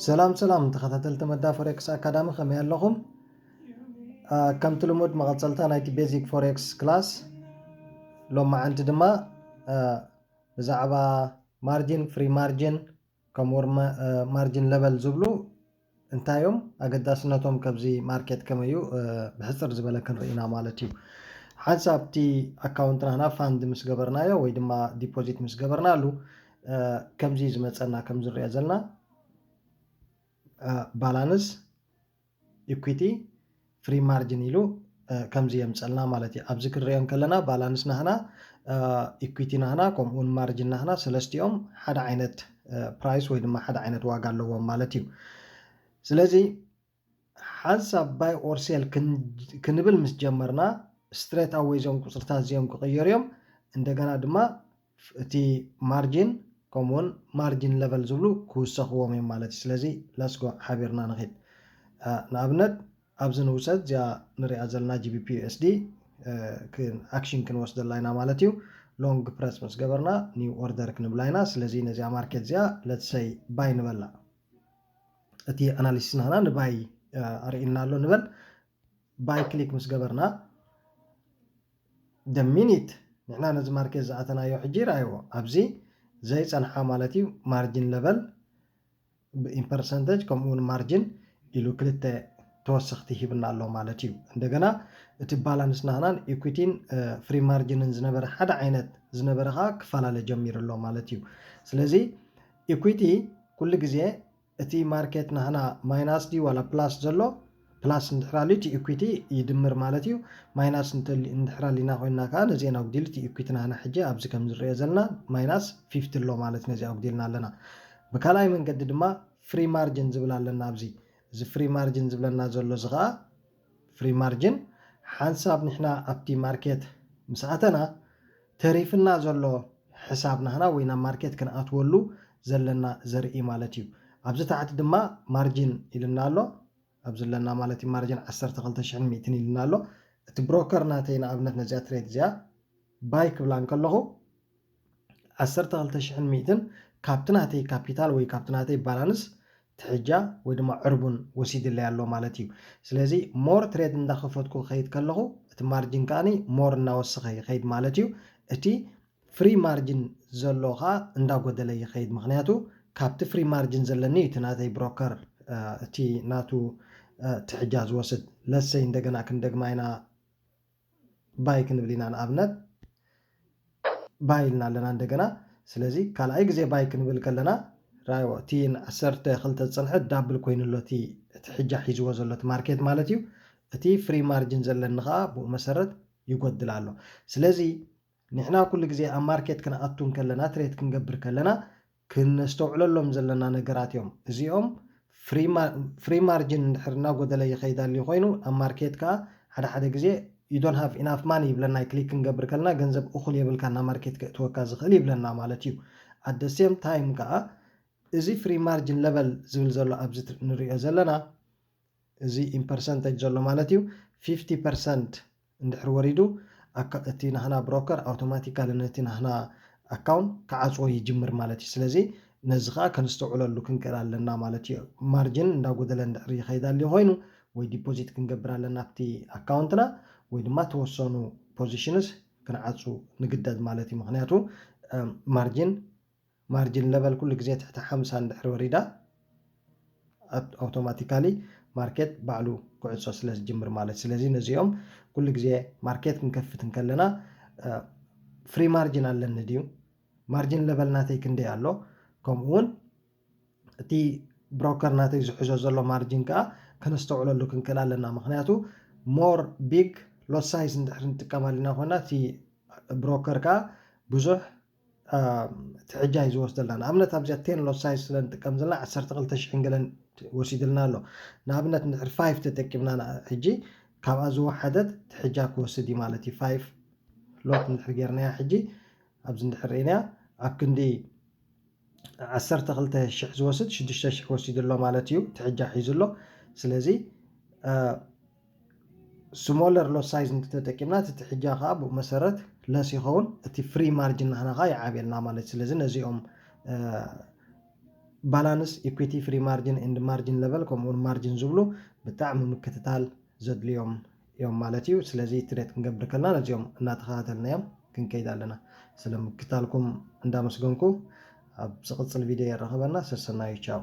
ሰላም ሰላም ተኸታተልቲ መዳ ፎሬክስ ኣካዳሚ፣ ከመይ ኣለኹም? ከምቲ ልሙድ መቐፀልታ ናይቲ ቤዚክ ፎሬክስ ክላስ ሎማዓንቲ ድማ ብዛዕባ ማርጂን፣ ፍሪ ማርጂን፣ ከምኡ ማርጂን ለቨል ዝብሉ እንታይ እዮም፣ ኣገዳስነቶም፣ ከብዚ ማርኬት ከመዩ ብሕፅር ዝበለ ክንርኢና ማለት እዩ። ሓንሳብ እቲ ኣካውንት ናህና ፋንድ ምስ ገበርናዮ ወይ ድማ ዲፖዚት ምስ ገበርናሉ ከምዚ ዝመፀና፣ ከምዚ ንሪኦ ዘለና ባላንስ፣ ኢኩዊቲ፣ ፍሪ ማርጂን ኢሉ ከምዚ የምፀልና ማለት እዩ። ኣብዚ ክንሪኦ ከለና ባላንስ ናህና፣ ኢኩዊቲ ናህና፣ ከምኡውን ማርጂን ናህና፣ ሰለስቲኦም ሓደ ዓይነት ፕራይስ ወይ ድማ ሓደ ዓይነት ዋጋ ኣለዎም ማለት እዩ። ስለዚ ሓንሳብ ባይ ኦር ሴል ክንብል ምስ ጀመርና ስትሬት ኣወይ እዚኦም ቁፅርታት እዚኦም ክቕየሩ እዮም። እንደገና ድማ እቲ ማርጂን ከምኡውን ማርጂን ለቨል ዝብሉ ክውሰኽዎም እዮም ማለት እዩ። ስለዚ ለስጎ ሓቢርና ንኺድ። ንኣብነት ኣብዚ ንውሰድ እዚኣ ንሪኣ ዘለና ጂቢፒ ዩኤስዲ ኣክሽን ክንወስደላ ኢና ማለት እዩ። ሎንግ ፕረስ ምስ ገበርና ኒው ኦርደር ክንብላ ኢና። ስለዚ ነዚኣ ማርኬት እዚኣ ለትሰይ ባይ ንበላ። እቲ ኣናሊሲስ ናህና ንባይ ኣርእና ኣሎ ንበል። ባይ ክሊክ ምስ ገበርና ደ ሚኒት ንሕና ነዚ ማርኬት ዝኣተናዮ ሕጂ ርኣይዎ፣ ኣብዚ ዘይፀንሓ ማለት እዩ። ማርጂን ለቨል ኢን ፐርሰንተጅ ከምኡውን ማርጂን ኢሉ ክልተ ተወሰኽቲ ሂብና ኣሎ ማለት እዩ። እንደገና እቲ ባላንስ ናህናን ኢኩዊቲን ፍሪ ማርጂንን ዝነበረ ሓደ ዓይነት ዝነበረ ከዓ ክፈላለ ጀሚሩ ኣሎ ማለት እዩ። ስለዚ ኢኩዊቲ ኩሉ ግዜ እቲ ማርኬት ናህና ማይናስ ድዩ ዋላ ፕላስ ዘሎ፣ ፕላስ እንድሕር ኣልዩ እቲ ኢኩዊቲ ይድምር ማለት እዩ። ማይናስ እንድሕር ኣሊና ኮይንና ከዓ ነዚአን ኣጉዲሉ እቲ ኢኩዊቲ ናህና ሕጂ ኣብዚ ከም ዝረኦ ዘለና ማይናስ ፊፍቲ ኣሎ ማለት ነዚ ኣጉዲልና ኣለና። ብካልኣይ መንገዲ ድማ ፍሪ ማርጅን ዝብል ኣለና ኣብዚ። እዚ ፍሪ ማርጅን ዝብለና ዘሎ እዚ ከዓ ፍሪ ማርጅን ሓንሳብ ንሕና ኣብቲ ማርኬት ምስ ኣተና ተሪፍና ዘሎ ሕሳብ ናህና ወይ ናብ ማርኬት ክንኣትወሉ ዘለና ዘርኢ ማለት እዩ። ኣብዚ ታሕቲ ድማ ማርጅን ኢልና ኣሎ። ኣብዚ ኣለና ማለት እዩ። ማርጅን ዓሰርተ ክልተ ሽሕን ሚእትን ኢልና ኣሎ። እቲ ብሮከር ናተይ ንኣብነት ነዚኣ ትሬድ እዚኣ ባይ ክብላ እንከለኹ ዓሰርተ ክልተ ሽሕን ሚእትን ካብቲ ናተይ ካፒታል ወይ ካብቲ ናተይ ባላንስ ትሕጃ ወይ ድማ ዕርቡን ወሲድለይ ኣሎ ማለት እዩ። ስለዚ ሞር ትሬድ እንዳኸፈትኩ ክኸይድ ከለኹ እቲ ማርጅን ከዓኒ ሞር እናወሰኸ ይኸይድ ማለት እዩ። እቲ ፍሪ ማርጅን ዘሎ ከዓ እንዳጎደለ ይኸይድ። ምኽንያቱ ካብቲ ፍሪ ማርጅን ዘለኒ እዩ እቲ ናተይ ብሮከር እቲ ናቱ ትሕጃ ዝወስድ። ለሰይ እንደገና ክንደግማ ኢና። ባይ ክንብል ኢና ንኣብነት ባይ ኢልና ኣለና እንደገና። ስለዚ ካልኣይ ግዜ ባይ ክንብል ከለና ራይዎ እቲ ዓሰርተ ክልተ ዝፀንሐ ዳብል ኮይኑሎ እቲ እቲ ሕጃ ሒዝዎ ዘሎ እቲ ማርኬት ማለት እዩ። እቲ ፍሪ ማርጅን ዘለኒ ከዓ ብኡ መሰረት ይጎድል ኣሎ። ስለዚ ንሕና ኩሉ ግዜ ኣብ ማርኬት ክንኣቱ ከለና ትሬድ ክንገብር ከለና ክነስተውዕለሎም ዘለና ነገራት እዮም። እዚኦም ፍሪ ማርጅን እንድሕር እናጎደለ ይኸይድ ኣልዩ ኮይኑ ኣብ ማርኬት ከዓ ሓደ ሓደ ግዜ you don't have enough money ይብለና። ክሊክ ክንገብር ከለና ገንዘብ እኹል የብልካ ናብ ማርኬት ክእትወካ ዝኽእል ይብለና ማለት እዩ። At the same time ከዓ እዚ ፍሪ ማርጅን ለቨል ዝብል ዘሎ ኣብዚ ንሪኦ ዘለና እዚ ኢን ፐርሰንተጅ ዘሎ ማለት እዩ። ፊፍቲ ፐርሰንት እንድሕር ወሪዱ እቲ ናህና ብሮከር ኣውቶማቲካሊ ነቲ ናህና ኣካውንት ክዓፅዎ ይጅምር ማለት እዩ። ስለዚ ነዚ ከዓ ከነስተውዕለሉ ክንክእል ኣለና ማለት እዩ። ማርጅን እንዳጎደለ እንድሕር ይኸይድ ኣልዩ ኮይኑ ወይ ዲፖዚት ክንገብር ኣለና ኣብቲ ኣካውንትና ወይ ድማ ተወሰኑ ፖዚሽንስ ክንዓፁ ንግደድ ማለት እዩ። ምክንያቱ ማርጅን ማርጅን ለቨል ኩሉ ግዜ ትሕቲ ሓምሳ እንድሕር ወሪዳ ኣውቶማቲካሊ ማርኬት ባዕሉ ክዕፆ ስለ ዝጅምር ማለት። ስለዚ ነዚኦም ኩሉ ግዜ ማርኬት ክንከፍት እንከለና ፍሪ ማርጅን ኣለኒ ድዩ፣ ማርጅን ለቨል ናተይ ክንደይ ኣሎ፣ ከምኡ እውን እቲ ብሮከር ናተይ ዝሕዞ ዘሎ ማርጅን ከዓ ከነስተውዕለሉ ክንክእል ኣለና። ምክንያቱ ሞር ቢግ ሎት ሳይዝ እንድሕር ንጥቀም ኣሊና ኮይና እቲ ብሮከር ከዓ ብዙሕ ትሕጃ እዩ ዝወስደልና። ንኣብነት ኣብዚኣ ቴን ሎት ሳይዝ ስለ ንጥቀም ዘለና ዓሰርተ ክልተ ሽሕን ገለን ወሲድልና ኣሎ። ንኣብነት እንድሕር ፋይቭ ተጠቂምና ሕጂ ካብኣ ዝወሓደት ትሕጃ ክወስድ እዩ ማለት እዩ። ፋይቭ ሎት እንድሕር ጌርናያ ሕጂ ኣብዚ እንድሕር ርኢናያ ኣብ ክንዲ ዓሰርተ ክልተ ሽሕ ዝወስድ ሽዱሽተ ሽሕ ወሲዱ ኣሎ ማለት እዩ። ትሕጃ ሒዙ ኣሎ። ስለዚ ስሞለር ሎት ሳይዝ እንተተጠቂምና እቲ ትሕጃ ከዓ ብኡ መሰረት ለስ ይኸውን፣ እቲ ፍሪ ማርጅን ናህና ከዓ ይዓብየልና ማለት። ስለዚ ነዚኦም balance, equity, free margin and margin level ከምኡውን margin ዝብሉ ብጣዕሚ ምክትታል ዘድልዮም እዮም ማለት እዩ። ስለዚ ትሬድ ክንገብር ከልና ነዚኦም እናተኸታተልና እዮም ክንከይድ ኣለና። ስለ ምክታልኩም እንዳመስገንኩ ኣብ ዝቕፅል ቪድዮ የራኸበና። ሰሰናዩ፣ ቻው።